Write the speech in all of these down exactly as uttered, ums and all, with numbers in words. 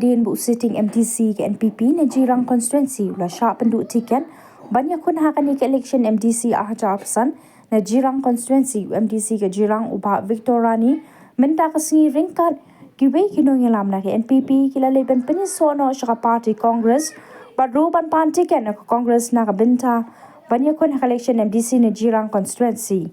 Hadien ba u sitting M D C ka N P P na Jirang constituency u la shah pynduh tiket ban ïakhun ha kane ka election M D C ar hajar arphew san na Jirang constituency, u M D C ka Jirang u Bah Victor Rani mynta ka sngi ryngkat kiwei ki nongïalam na ka N P P ki la leit ban pynïasoh noh sha ka party Congress bad ruh ban pan tiket na ka Congress na ka bynta ban ïakhun ha ka election M D C na Jirang constituency.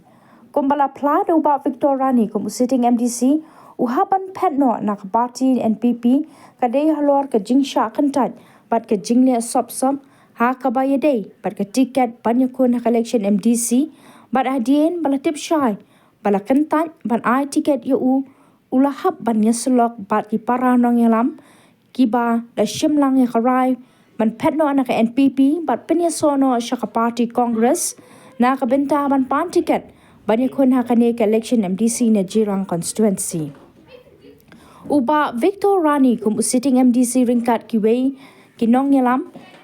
Kumba la phla da u Bah Victor Rani kum u sitting M D C, u hap ban phet noh na ka party N P P ka dei halor ka jingshah kyntait bad ka jingleh sop sop ha kaba ïadei bad ka tiket ban ïakhun ha ka election M D C, bad hadien ba la tip shai ba la kyntait ban ai tiket ïa u, u la hap ban ïasyllok bad ki para nongïalam kiba la shim lang ïa ka rai ban phet noh na ka N P P bad pynïasoh noh sha ka party Congress na ka bynta ban pan tiket ban ïakhun ha kane ka election M D C na Jirang constituency. U Bah Victor Rani kum u sitting M D C ryngkat kiwei ki nongïalam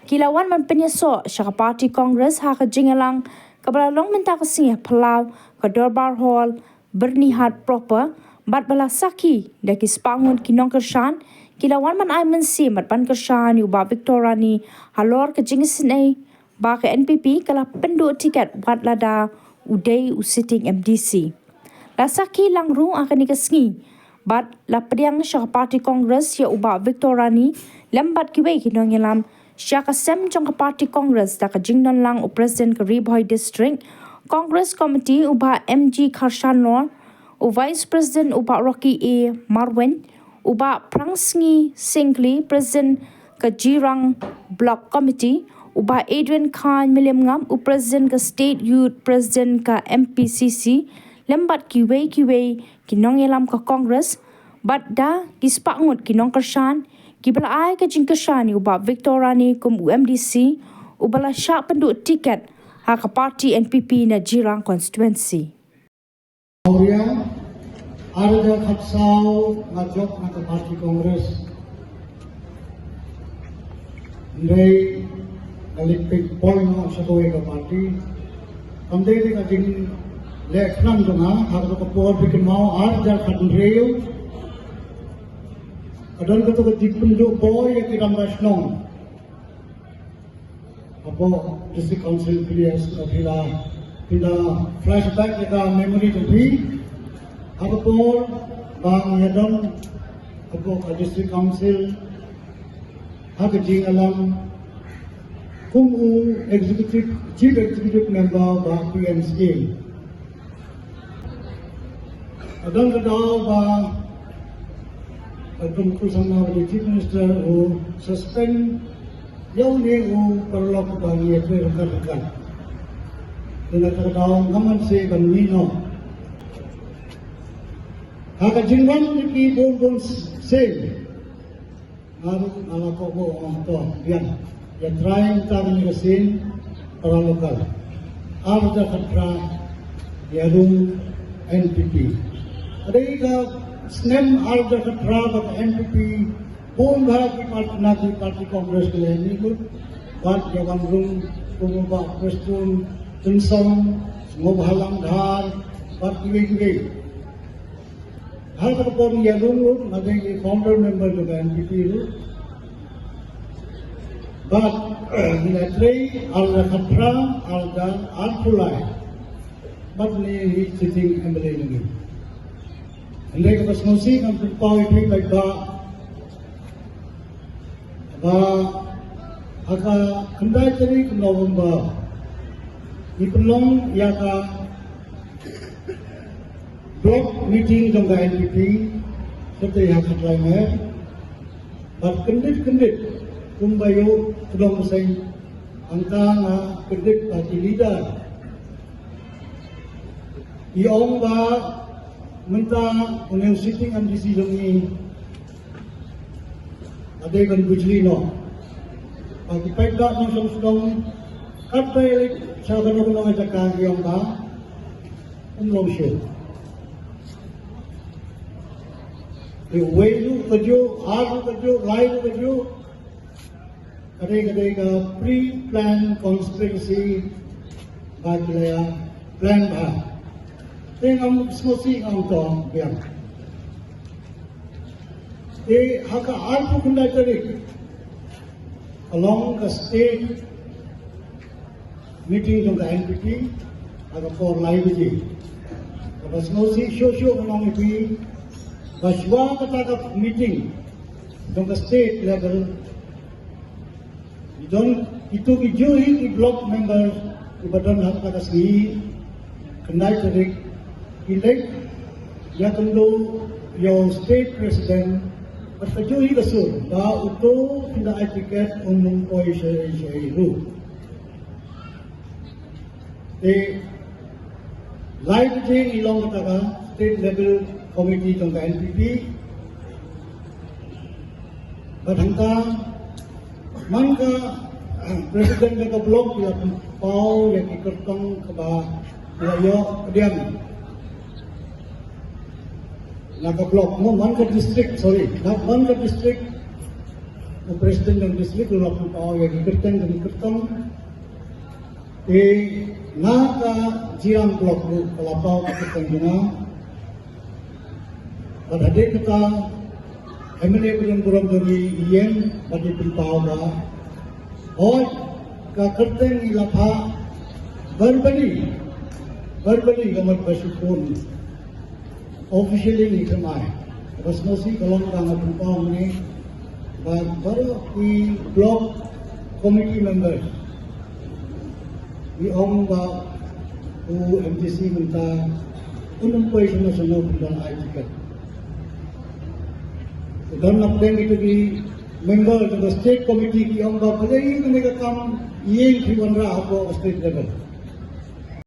ki la wan ban pynïasoh sha ka party Congress ha ka jingïalang kaba la long mynta ka sngi ha Palau, ka Dorbar Hall, Byrnihat proper, bad ba la sakhi da ki spah ngut ki nongkyrshan ki la wan ban ai mynsiem bad ban kyrshan ïa u Bah Victor Rani halor ka jingisynei ba ka N P P ka la pynduh tiket wat lada u dei u sitting M D C. La sakhi lang ruh ha kane ka sngi bad la pdiang sha ka party Congress ïa u Bah Victor Rani lem bad kiwei ki nongïalam sha ka sem jong ka party Congress da ka jingdon lang u President ka Ri Bhoi District Congress Committee u Bah M G Kharshanlor, u Vice President u Bah Rocky A Marwein, u Bah Prangsngi Syngkli, President ka Jirang Block Committee, u Bah Adrian Khan Mylliem Ngap, u President ka State Youth, President ka M P C C, lem bad kiwei kiwei ki nongïalam ka Congress bad da ki spah ngut ki nongkyrshan kiba la ai ka jingkyrshan ïa u Bah Victor Rani kum u M D C uba la shah pynduh tiket ha ka party N P P na Jirang constituency. Awria, ar hajar khatsaw nga jop na ka party Congress. Hynrei nga leit peit poi noh sha kawei ka party. Kam dei ka jingleh khnang jong nga, ha kata ka por ba kynmaw ar hajar khathynriew, ka don kata ka jingpynduh poi ïa ki rangbah shnong hapoh District Council phi la, phi la, phi la flashback ïa ka memory jong phi. Ha ka por ba nga ïadon hapoh ka District Council ha ka jingïalam kum u executive, chief executive member ba P M scheme. Ka don ka daw ba ka Tun Khursangma ba dei Chief Minister u suspend ïa une u paralok ba ngi ïatrei ryngkat ryngkat. Te na kata ka daw ngam mynsiem ban mih noh. Ha ka jingwan jong ki bun bun sien, nga ruh nga la kohnguh ong to biang, ïa trai mynta ka sien para local. Ar hajar khatphra ïa rung N P P. Ka dei ka snem ar hajar khatphra bad N P P bun bha ki party, na ki party Congress ki la ïamih lut bad ïa wan rung kum u Bah Prestone Tynsong, Sniawbhalang Dhar bad kiwei kiwei. Ha kata ka por ngi ïa rung ruh, nga dei founder member jong ka N P P ruh. Bad ngi la trei ar hajar khatphra, ar hajar arphew lai. Bad une hi sitting M L A jong ngi. Hynrei kaba sngewsih ngan pynpaw ïa phi paidbah ba ha ka khyndai tarik November ngi pynlong ïa ka block meeting jong ka N P P, kata ha Khatlai Mer. Bad kyndit kyndit kumba ïoh kdong seng, hangta nga kyndit ba ki leader ki ong ba mynta une u sitting M D C jong ngi ka dei ban bujli noh. Ba ki paidbah nongshong shnong katba ïaleit sha kano kano ka jaka ki ong ba um long shuh. Te wei ruh kajuh, ar ruh kajuh, lai ruh kajuh. Ka dei, ka dei ka pre-plan conspiracy ba ki la ïa plan bha. Te ngam sngewsih, ngam tong biang. Te ha ka arphew khyndai tarik ka long ka state meeting jong ka N P P ha ka por lai baje. Kaba sngewsih shuh shuh ka long ïa phi ba shuwa kata ka meeting jong ka state level, i don itu ki juh hi ki block members kiba don ha kata ka sngi khyndai tarik, ki leit ïakynduh ïa u state president bad ka juh hi ka sur ba uto phin da ai ticket, un ym poi shaei shaei ruh. Te lai baje i long kata ka state level committee jong ka N P P. Bad hangta man ka president jong ka block i la pynpaw ïa ki kyrtong kaba i la ïoh pdiang na ka block, mo, man ka district, sorry, na man ka district, u president jong district u la pynpaw ïa ki kyrteng jong ki kyrtong. Te na ka Jirang block ruh ka la paw ka kyrteng jong nga. Bad hadien kata, M L A ba don burom jong ngi i ïeng bad i pynpaw ba, hooid, ka kyrteng i la phah verbally, verbally ka mut ba shu phone. Officially ngi khlem ai. Kaba sngewsih ka long ba nga pynpaw mynne ba baroh ki block committee members ki ong ba u M D C mynta un ym poi shano shano pynban ai ticket. Te don na pdeng ito ki member jong ka state committee ki ong ba balei kane ka kam ïeng phi wanrah hapoh ka state level.